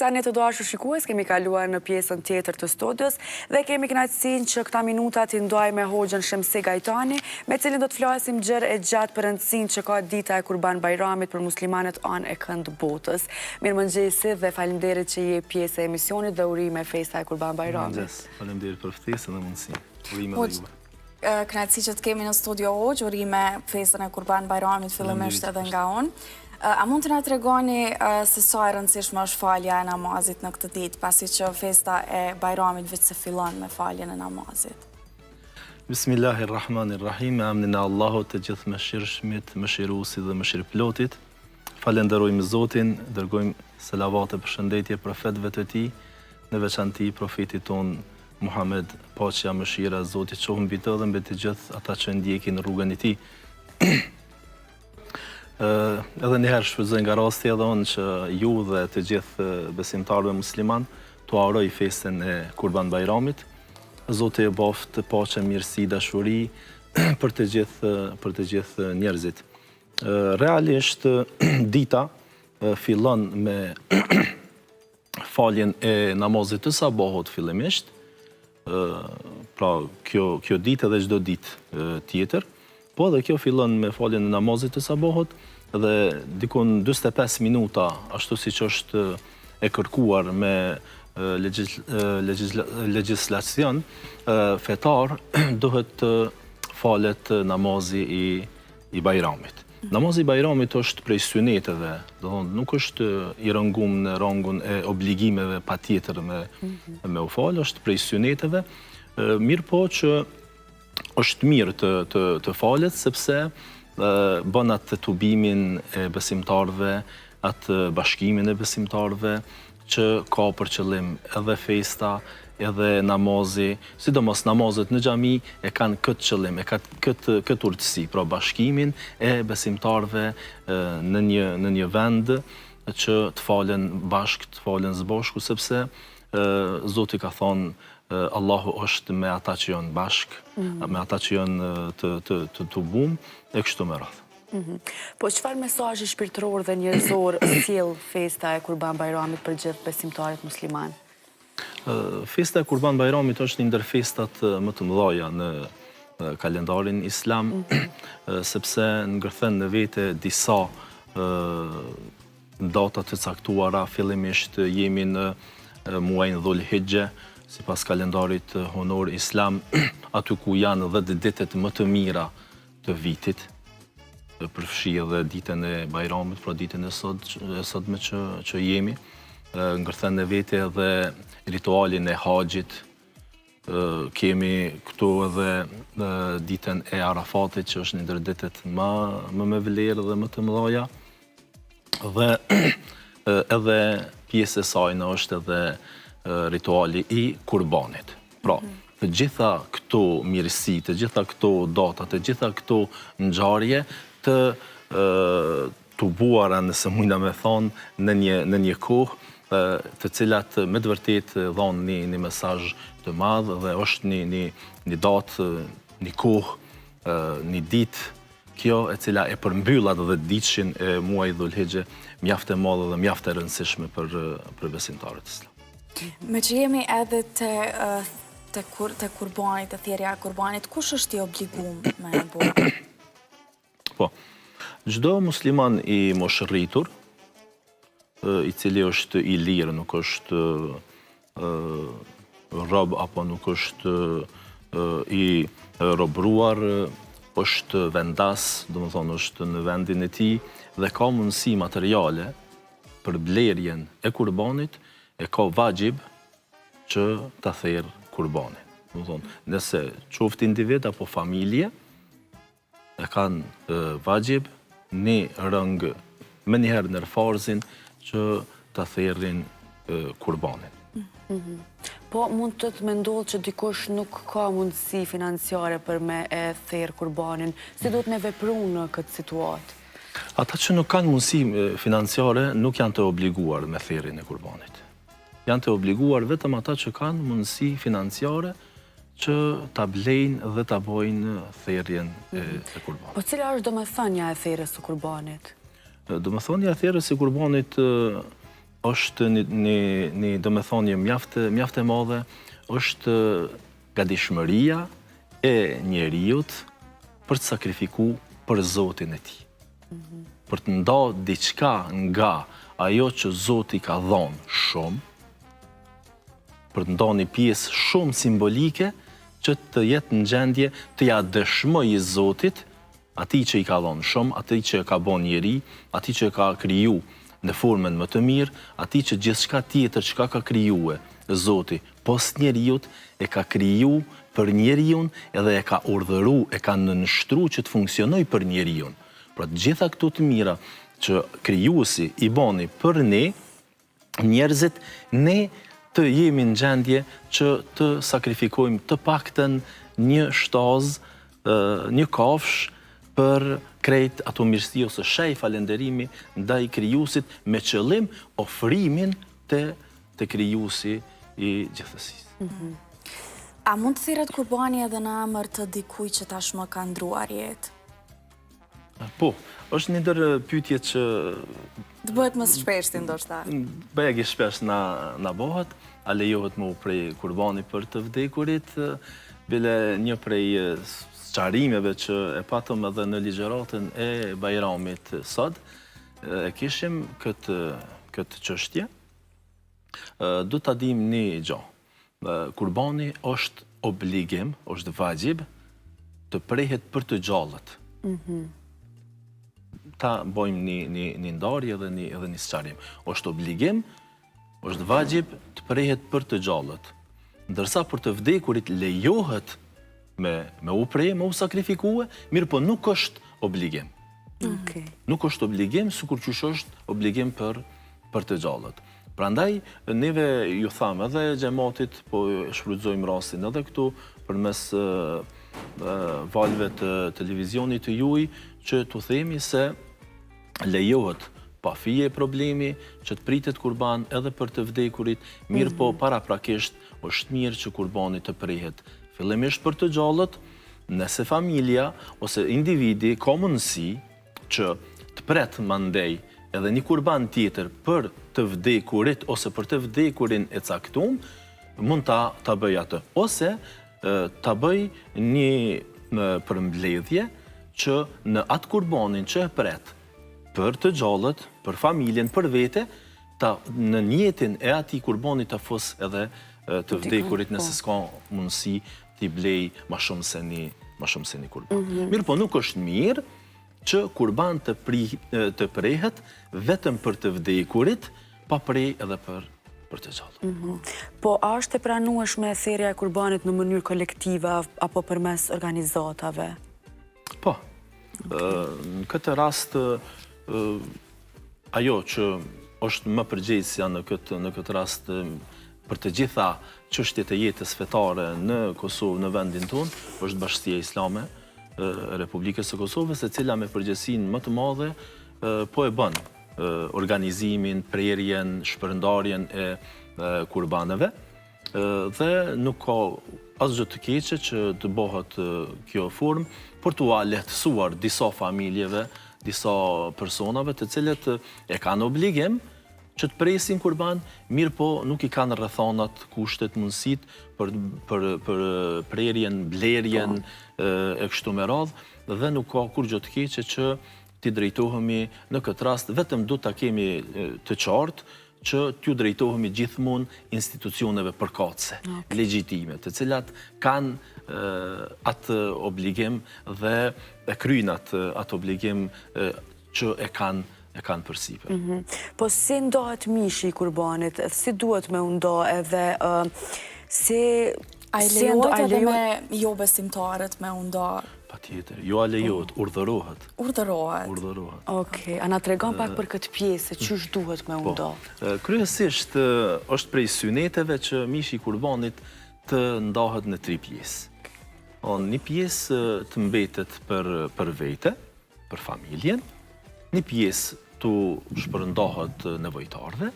Tani të dashur shikues, kemi kaluar në pjesën tjetër të studios dhe kemi kënaqësinë që këta minuta t'i ndajmë me Hoxhën Shemsi Gajtani, me cilin do të flasim gjerë e gjatë për rëndësinë që ka dita e Kurban Bajramit për muslimanët anë e kënd botës. Mirëmëngjesi dhe faleminderit që je pjesë e emisionit dhe urime festa e Kurban Bajramit. Mirëmëngjes, faleminderit për ftesën dhe mundësinë. Urime dhe juve. Kënaqësi që të kemi në studio hoxhë, urime festën e Kurban Bajramit fillimisht edhe nga unë. A mund të na tregoni se sa e rëndësishme është falja e namazit në këtë ditë, pasi që festa e Bajramit veç se fillon me faljen e namazit? Bismillahirrahmanirrahim, me emrin e Allahut të gjithëmëshirshmit, mëshiruesit dhe mëshirëplotit. Falenderojmë Zotin, dërgojmë selavate përshëndetje profetëve të tij, në veçanti profetit tonë Muhamed, paqja, mëshira e Zotit qoftë mbi të dhe mbi të gjithë ata që ndjekin rrugën e tij. Edhe një herë shfrytëzoj nga rasti edhe unë që ju dhe të gjithë besimtarëve musliman t'ua uroj festën e Kurban Bajramit. Zoti e baftë paqe, mirësi, dashuri për të gjithë për të gjithë njerëzit. Realisht dita fillon me faljen e namazit të sabahut fillimisht, pra kjo, kjo ditë edhe çdo ditë tjetër, po edhe kjo fillon me faljen e namazit të sabahut dhe dikun 45 minuta, ashtu siç është e kërkuar me legjislacion fetar, duhet të falet namazi i i Bajramit. Namazi i Bajramit është prej syneteve, do thonë nuk është i rangum në rangun e obligimeve patjetër me mhm. me u fal, është prej syneteve. Mirëpo që është mirë të të të falet sepse bën atë tubimin e besimtarëve, atë bashkimin e besimtarëve, që ka për qëllim edhe festa, edhe namazi, sidomos namazet në xhami e kanë këtë qëllim, e kanë këtë këtë urtësi, pra bashkimin e besimtarëve në një në një vend që të falen bashkë, të falen së bashku, sepse Zoti ka thonë Allahu është me ata që janë bashkë, mm. me ata që janë të të të tubum e kështu me radhë. Mhm. Po çfarë mesazhi shpirtëror dhe njerëzor sjell festa e Kurban Bajramit për gjithë besimtarët muslimanë? Festa e Kurban Bajramit është një ndër festat më të mëdha në kalendarin islam, mhm. sepse ngërthen në vete disa data të caktuara, fillimisht jemi në muajin Dhul Hixhe, sipas kalendarit hënor islam, aty ku janë 10 ditët më të mira të vitit, përfshi edhe ditën e Bajramit, pra ditën e sot, e sotme që, që jemi, ngërthen në vete edhe ritualin e haxhit, kemi këtu edhe ditën e Arafatit, që është një ndër ditët më, më me vlerë dhe më të mëdhaja, Dhe edhe pjesë e saj në është edhe rituali i kurbanit. Pra, mhm. të gjitha këto mirësi, të gjitha këto data, të gjitha këto ngjarje të tubuara, nëse mujna me thonë, në një, në një kohë, të cilat me të vërtetë dhanë një, një mesazh të madh dhe është një, një, një datë, një kohë, një ditë Kjo e cila e përmbyll atë dhjetëditëshin e muajit Dhul-Hixhe, mjaft e madhe dhe mjaft e rëndësishme për për besimtarët islam. Meqë jemi edhe te te kur te kurbani, te therja e kurbanit, kush është i obligum me e bo? Po. Çdo musliman i moshërritur, i cili është i lirë, nuk është rob apo nuk është i robëruar, është vendas, domethonë është në vendin e tij dhe ka mundësi materiale për blerjen e kurbanit, e ka vaxhib që ta therë kurbanin. Domethonë, nëse qoftë individ apo familje, e kanë vaxhib një rëng menjëherë nër farzin që ta therrin kurbanin. Mhm. Po mund të me ndodhë që dikush nuk ka mundësi financiare për me e therë kurbanin, si duhet me vepru në këtë situatë? Ata që nuk kanë mundësi financiare nuk janë të obliguar me therjen e kurbanit. Janë të obliguar vetëm ata që kanë mundësi financiare që ta blejnë dhe ta bojnë therjen e mhm. kurbanit. Po cila është domethënia e therjes së kurbanit? Domethënia e therjes së kurbanit. Është një, një, një domethënie mjaft, mjaft e madhe, është gatishmëria e njeriut për të sakrifiku për Zotin e tij. Mhm. Për të nda diçka nga ajo që Zoti ka dhonë shumë, për të nda një pjesë shumë simbolike që të jetë në gjendje të ja dëshmojë Zotit Atij që i ka dhonë shumë, atij që e ka bo njeri, atij që e ka kriju në formën më të mirë, atij që gjithçka tjetër çka ka krijue Zoti pos njeriut e ka kriju për njeriun edhe e ka urdhëru e ka nënshtru që të funksionojë për njeriun. Pra të gjitha këto të mira që krijuesi i boni për ne, njerëzit, ne të jemi në gjendje që të sakrifikojmë të paktën një shtazë, një kafshë për krejt ato mirësi ose shenjë falënderimi ndaj krijuesit me qëllim ofrimin te te krijuesi i gjithësisë. Mhm. A mund të thirret kurbani edhe në emër të dikujt që tashmë ka ndruar jetë? Po, është një ndër pyetjet që... Të bëhet më së shpeshti, ndoshta. Bajagi shpesh na, na bëhet, a lejohet me u pre kurbani për të vdekurit, bile një prej sqarimeve që e patëm edhe në ligjëratën e Bajramit sot, e kishim këtë, këtë çështje, duhet ta dimë një gjo. Kurbani është obligim, është vaxhib, të prehet për të gjallët. Mhm. Ta bojmë një, një, një ndarje edhe një, edhe një sqarim. është obligim, është vaxhib të prehet për të gjallët. Ndërsa për të vdekurit lejohet me, me u pre, me u sakrifikue, mirëpo nuk është obligim. Okay. Nuk është obligim, sikur qysh është obligim për, për të gjallët. Prandaj, neve ju thamë edhe xhematit, po shfrytëzojmë rastin edhe këtu, përmes valëve të televizionit të juj, që t'u themi se lejohet pa fije problemi që të pritet kurban edhe për të vdekurit, mirëpo mhm. paraprakisht është mirë që kurbani të prehet fillimisht për të gjallët, nëse familja ose individi ka mundësi që të pret mandej edhe një kurban tjetër për të vdekurit ose për të vdekurin e caktum, mund ta ta bëjë atë ose ta bëjë një përmbledhje që në atë kurbanin që e pret për të gjallët, për familjen, për vete, ta në nijetin e atij kurbani ta fus edhe të vdekurit nëse po. s'ka mundësi t'i blej ma shumë se një, ma shumë se një kurban. Mm -hmm. Mirëpo nuk është mirë që kurban të, pri, të prehet vetëm për të vdekurit, pa pre edhe për për të gjallët. Mm -hmm. Po, a është e pranueshme therja e kurbanit në mënyrë kolektive apo përmes organizatave? Po. Në këtë rast, ajo që është më përgjegjësja në këtë, në këtë rast për të gjitha çështjet e jetës fetare në Kosovë, në vendin tonë, është Bashkësia Islame e Republikës së Kosovës, e cila me përgjegjësinë më të madhe po e bën organizimin, prerjen, shpërndarjen e kurbaneve dhe nuk ka asgjë të keqe që të bëhet kjo formë për t'ua lehtësuar disa familjeve, disa personave të cilët e kanë obligim që të presin kurban, mirëpo nuk i kanë rrethanat, kushtet, mundësitë për, për, për prerjen, blerjen po. e kështu me radhë, dhe nuk ka kurgjë të keqe që t'i drejtohemi në këtë rast, vetëm duhet ta kemi të qartë që t'ju drejtohemi gjithmonë institucioneve përkatëse, okay. legjitime, të cilat kanë atë obligim dhe e kryjnë atë, atë obligim që e kanë e kanë përsipër. Mhm. Po si ndahet mishi i kurbanit, si duhet me u nda edhe si... A i lejohet edhe me jo besimtarët me u nda? Patjetër, jo a lejohet, po. urdhërohet. Urdhërohet. Urdhërohet. Okej, a na tregon pak për këtë pjesë, se qysh duhet me po. u nda? Kryesisht është prej syneteve që mishi i kurbanit të ndahet në tri pjesë. O, një pjesë të mbetet për, për vete, për familjen, një pjesë t'u shpërndahet nevojtarëve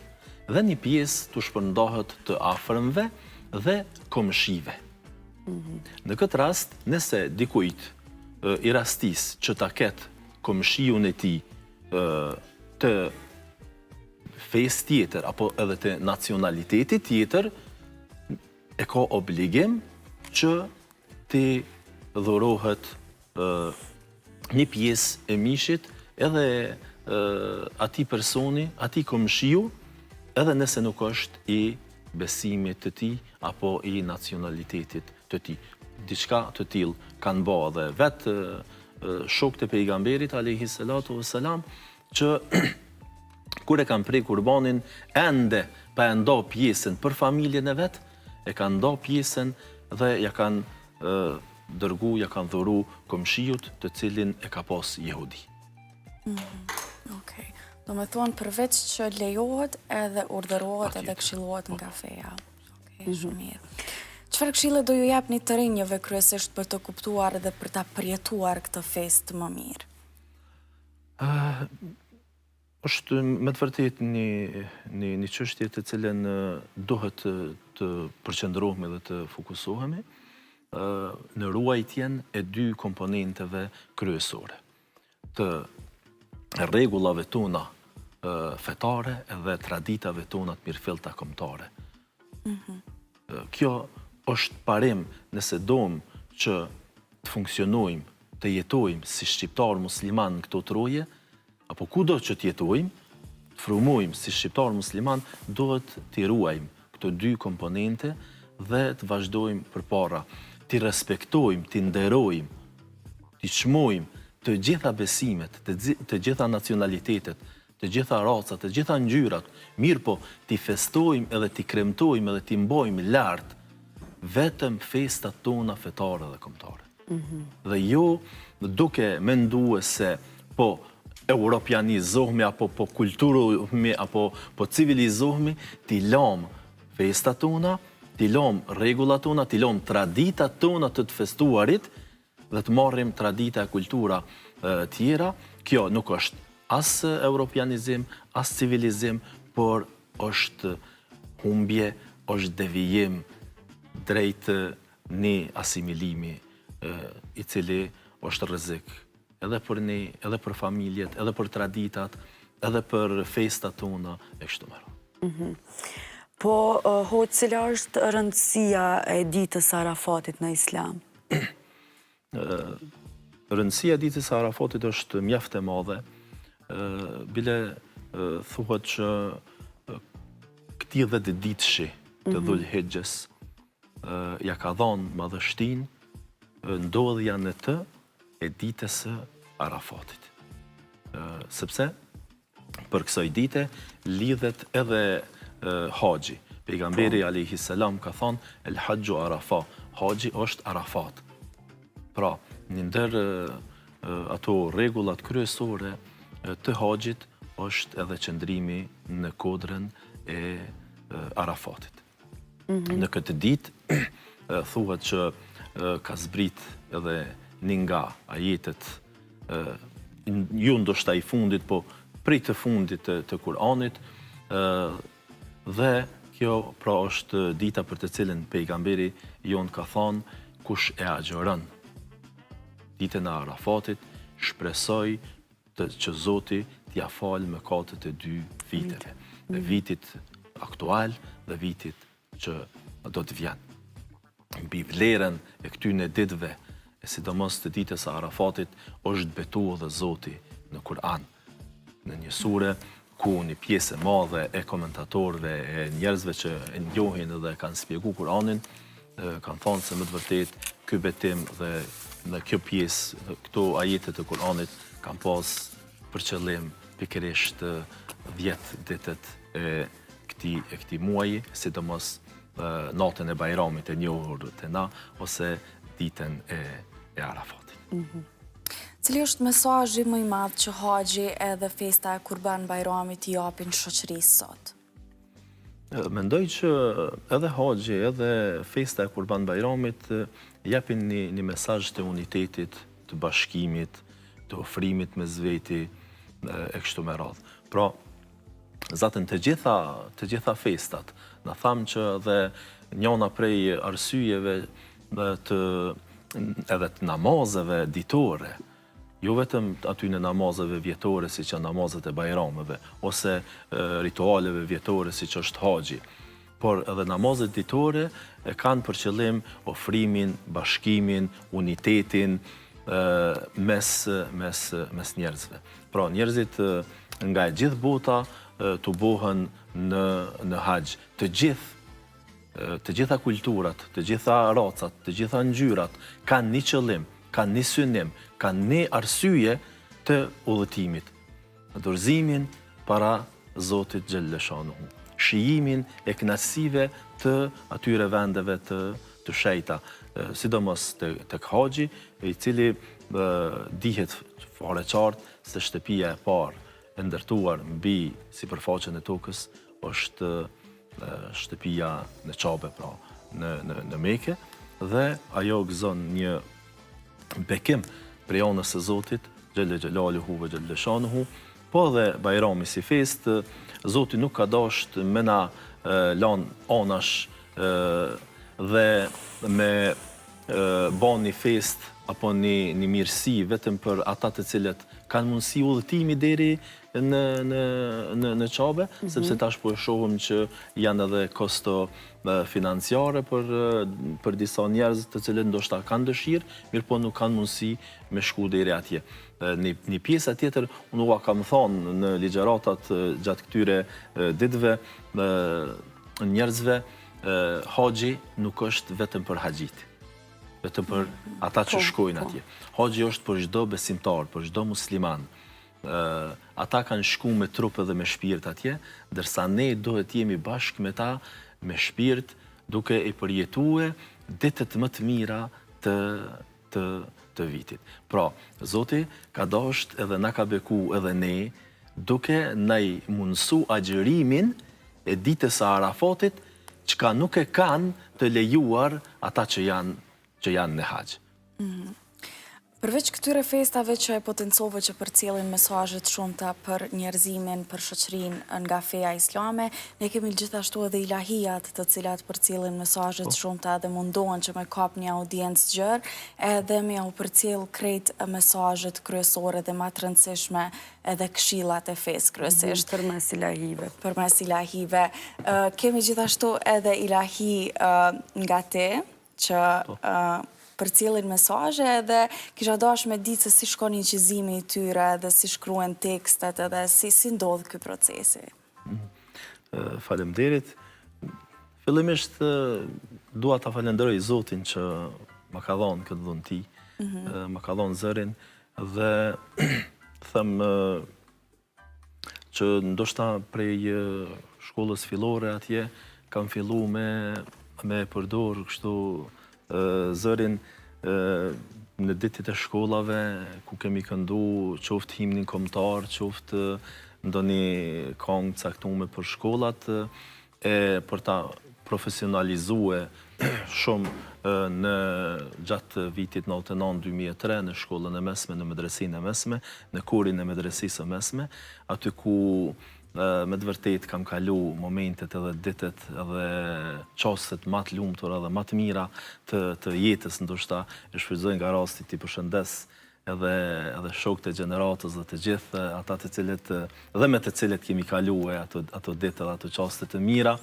dhe një pjesë t'u shpërndahet të afërmve dhe komshive. Mhm. Në këtë rast, nëse dikujt i rastis që ta ketë komshiun e tij të. fesë tjetër apo edhe të nacionalitetit tjetër e ka obligim që t'i dhurohet një pjesë e mishit edhe atij personi, atij komshiu, edhe nëse nuk është i besimit të tij apo i nacionalitetit të tij. Diçka të tillë kanë ba edhe vetë shokët e pejgamberit alayhi salatu vesselam që kur e kanë pre kurbanin ende pa e nda pjesën për familjen e vet, e kanë nda pjesën dhe ja kanë dërgu, ja kanë dhuru komshiut të cilin e ka pas jehudi. Mm -hmm. Okej. Domethonë, përveç që lejohet edhe urdhërohet edhe këshillohet nga feja. Okej, mhm. shumë mirë. Çfarë këshille do ju jepni të rinjëve kryesisht për të kuptuar dhe për ta përjetuar këtë festë më mirë? Është me të vërtetë një një një çështje të cilën duhet të, të përqendrohemi dhe të fokusohemi në ruajtjen e dy komponenteve kryesore të rregullave tona fetare dhe traditave tona të mirëfillta kombëtare. Mm -hmm. Kjo është parim nëse domë që të funksionojmë, të jetojmë si shqiptarë muslimanë në këto troje, apo kudo që të jetojmë, të frymojmë si shqiptarë muslimanë, duhet t'i ruajmë këto dy komponente dhe të vazhdojmë përpara, t'i respektojmë, t'i nderojmë, t'i çmojmë të gjitha besimet, të, të gjitha nacionalitetet, të gjitha racat, të gjitha ngjyrat, mirëpo t'i festojmë edhe t'i kremtojmë edhe t'i mbajmë lart vetëm festat tona fetare dhe kombëtare. Mhm. Dhe jo duke mendue se po europianizohemi apo po kulturohemi apo po civilizohemi, t'i lamë festat tona, t'i lamë rregullat tona, t'i lamë traditat tona të të festuarit dhe të marrim tradita e kultura tjera, kjo nuk është as europianizim, as civilizim, por është humbje, është devijim drejt një asimilimi i cili është rrezik edhe për ne, edhe për familjet, edhe për traditat, edhe për festat tona e kështu me radhë. Mhm. Po, hoxhë, cila është rëndësia e ditës së Arafatit në Islam? Rëndësia e ditës së Arafatit është mjaft e madhe. Bile thuhet që këtij dhjetëditëshi të mhm. Dhul Hixhes ja ka dhanë madhështinë ndodhja në të e ditës së Arafatit. Sepse për kësaj dite lidhet edhe haxhi. Pejgamberi po. alayhi salam ka thënë el haxhu arafa, haxhi është Arafat. Pra, një ndër ato rregullat kryesore të haxhit është edhe qëndrimi në kodrën e Arafatit. Mhm. Në këtë ditë thuhet që ka zbrit edhe një nga ajetet jo ndoshta i fundit, po prej të fundit të, të Kur'anit, dhe kjo pra është dita për të cilën pejgamberi jonë ka thanë kush e agjëron ditën e Arafatit, shpresoj të që Zoti t'ia falë mëkatet e dy viteve, e vitit aktual dhe vitit që do të vjen. Mbi vlerën e këtyne ditëve, e sidomos të ditës së Arafatit, është betu edhe Zoti në Kur'an, në një sure ku një pjesë e madhe e komentatorëve e njerëzve që e njohin dhe kanë spjegu Kur'anin, kanë thonë se me të vërtetë ky betim dhe në kjo pjesë, këto ajete të Kur'anit kanë pas për qëllim pikërisht 10 ditët e këtij e këtij muaji, sidomos natën e Bajramit e njohur te na ose ditën e e Arafatit. Mm -hmm. Cili është mesazhi më i madh që haxhi edhe festa e Kurban Bajramit i japin shoqërisë sot? Mendoj që edhe haxhi edhe festa e Kurban Bajramit japin një, një mesazh të unitetit, të bashkimit, të ofrimit mes veti e kështu me radhë. Pra, Zaten të gjitha, të gjitha festat, na thamë që dhe njona prej arsyeve të edhe të namazeve ditore. Jo vetëm atyne namazeve vjetore siç janë namazet e bajrameve, ose ritualeve vjetore siç është haxhi, por edhe namazet ditore e kanë për qëllim ofrimin, bashkimin, unitetin mes mes mes njerëzve. Pra njerëzit nga e gjithë bota tubohen në në haxh. Të gjithë të gjitha kulturat, të gjitha racat, të gjitha ngjyrat kanë një qëllim, kanë një synim, kanë një arsye të udhëtimit. Dorëzimin para Zotit xhelleshanuhu, shijimin e kënaqësive të atyre vendeve të të shejta, sidomos tek haxhi, i cili dihet fare qartë se shtëpia e parë e ndërtuar mbi sipërfaqen e tokës është shtëpia në Qabe, pra në, në, në Meke, dhe ajo gëzon një bekim prej anës së Zotit, xhelle xhelaluhu ve xhelle shanuhu, po dhe Bajrami si festë, Zoti nuk ka dasht me na lanë anash dhe me ba një festë apo një, një mirësi vetëm për ata të cilët kanë mundësi udhëtimi deri në në në në Qabe, mm -hmm. sepse tash po e shohim që janë edhe kosto financiare për për disa njerëz të cilët ndoshta kanë dëshirë, mirëpo nuk kanë mundësi me shku deri atje. Një, një pjesë tjetër, unë ua kam thonë në ligjëratat gjatë këtyre ditëve njerëzve, haxhi nuk është vetëm për haxhit, vetëm për ata që po, shkojnë po. atje. Haxhi është për çdo besimtar, për çdo musliman. Ata kanë shku me trup edhe me shpirt atje, ndërsa ne duhet të jemi bashkë me ta me shpirt duke i përjetue ditët më të mira të të të vitit. Pra, Zoti ka dasht edhe na ka beku edhe ne duke na i mundësu agjërimin e ditës së Arafatit, çka nuk e kanë të lejuar ata që janë që janë në haxh. Mhm. Përveç këtyre festave që e potencove që përcjellin mesazhe të shumta për njerëzimin, për shoqërinë nga feja islame, ne kemi gjithashtu edhe ilahijat të cilat përcjellin mesazhe të po. shumta dhe mundohen që me kap një audiencë të gjerë, edhe me jau përcjell krejt mesazhet kryesore dhe ma të rëndësishme edhe këshillat e fesë kryesisht. Mhm, përmes ilahive. Përmes ilahive. Kemi gjithashtu edhe ilahi nga ti, që po. përcjellin mesazhe edhe kisha dashur me ditë se si shkon incizimi i tyre dhe si shkruhen tekstet edhe si si ndodh ky procesi. Mhm. Faleminderit. Fillimisht dua ta falenderoj Zotin që ma ka dhënë këtë dhunti, mm -hmm. ma ka dhënë zërin dhe them që ndoshta prej shkollës fillore atje kam fillu me me përdor kështu zërin në ditët e shkollave ku kemi këndu qoftë himnin kombëtar, qoftë ndonjë kangë caktume për shkollat e për ta profesionalizue shumë në gjatë vitit 99-2003 në shkollën e mesme, në medresinë e mesme, në korin e medresisë së mesme, aty ku me të vërtetë kam kalu momentet edhe ditët edhe çastet ma të lumtura dhe ma të mira të, të jetës, ndoshta e shfrytëzoj nga rasti t'i përshëndes edhe edhe shokët e gjeneratës dhe të gjithë ata të cilët dhe me të cilët kemi kalue ato ato ditë dhe ato çaste të mira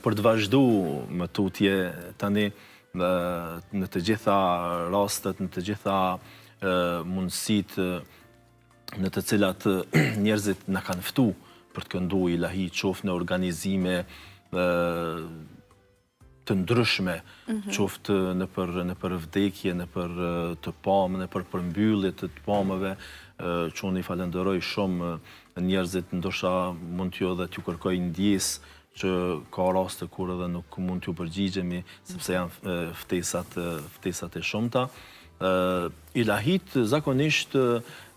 për të vazhdu më tutje tani në, në të gjitha rastet, në të gjitha mundësitë në të cilat njerëzit na kanë ftu për të këndu ilahi qoftë në organizime të ndryshme, mhm. qoftë nëpër, nëpër vdekje, nëpër të pamë, nëpër përmbyllje të të pamëve, që unë i falenderoj shumë njerëzit, ndoshta mund t'ju edhe t'ju kërkoj ndjesë që ka raste kur edhe nuk mund t'ju përgjigjemi, sepse janë ftesat, ftesat e shumta. Ilahit zakonisht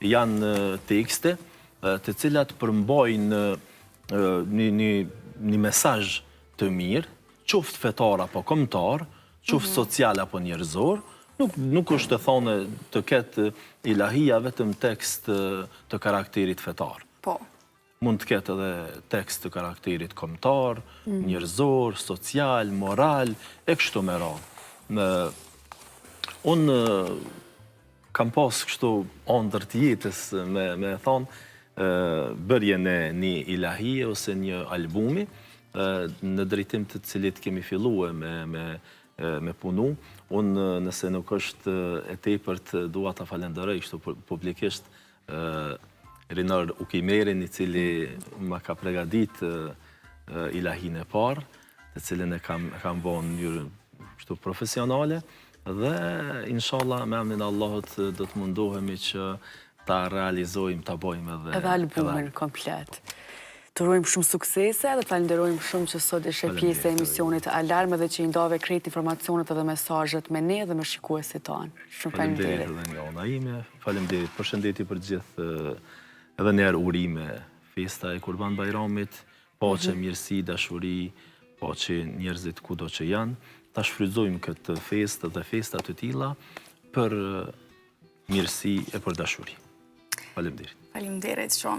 janë tekste të cilat përmbajnë një, një, një mesazh të mirë, qoftë fetar apo kombëtar, qoftë mhm. social apo njerëzor, nuk nuk është e thonë të ketë ilahia vetëm tekst të karakterit fetar. Po. Mund të ketë edhe tekst të karakterit kombëtar, mm. njerëzor, social, moral e kështu me radhë. Në unë. Kam pas kështu andërr të jetës me me thonë bërjen e një ilahie ose një albumi në drejtim të cilit kemi fillue me me me punu. Unë nëse nuk është e tepërt dua ta falenderoj kështu publikisht Rinor Ukimerin i cili ma ka pregadit ilahinë e parë, të cilën e kam e kam bo në mënyrë kështu profesionale dhe inshallah me emrin e Allahut do të mundohemi që ta realizojmë, ta bojmë edhe edhe albumin komplet. Të urojmë shumë suksese dhe të falenderojmë shumë që sot ishe pjesë e emisionit Alarm edhe që i ndave krejt informacionet edhe mesazhet me ne dhe me shikuesit tanë. Shumë faleminderit. Faleminderit edhe nga ana ime. Faleminderit. Përshëndetje për gjithë edhe një herë urime festa e Kurban Bajramit, paqe, mhm. mirësi, dashuri, paqe njerëzit kudo që janë, ta shfrytëzojmë këtë festë dhe festa të tilla për mirësi e për dashuri. Faleminderit. Faleminderit shumë.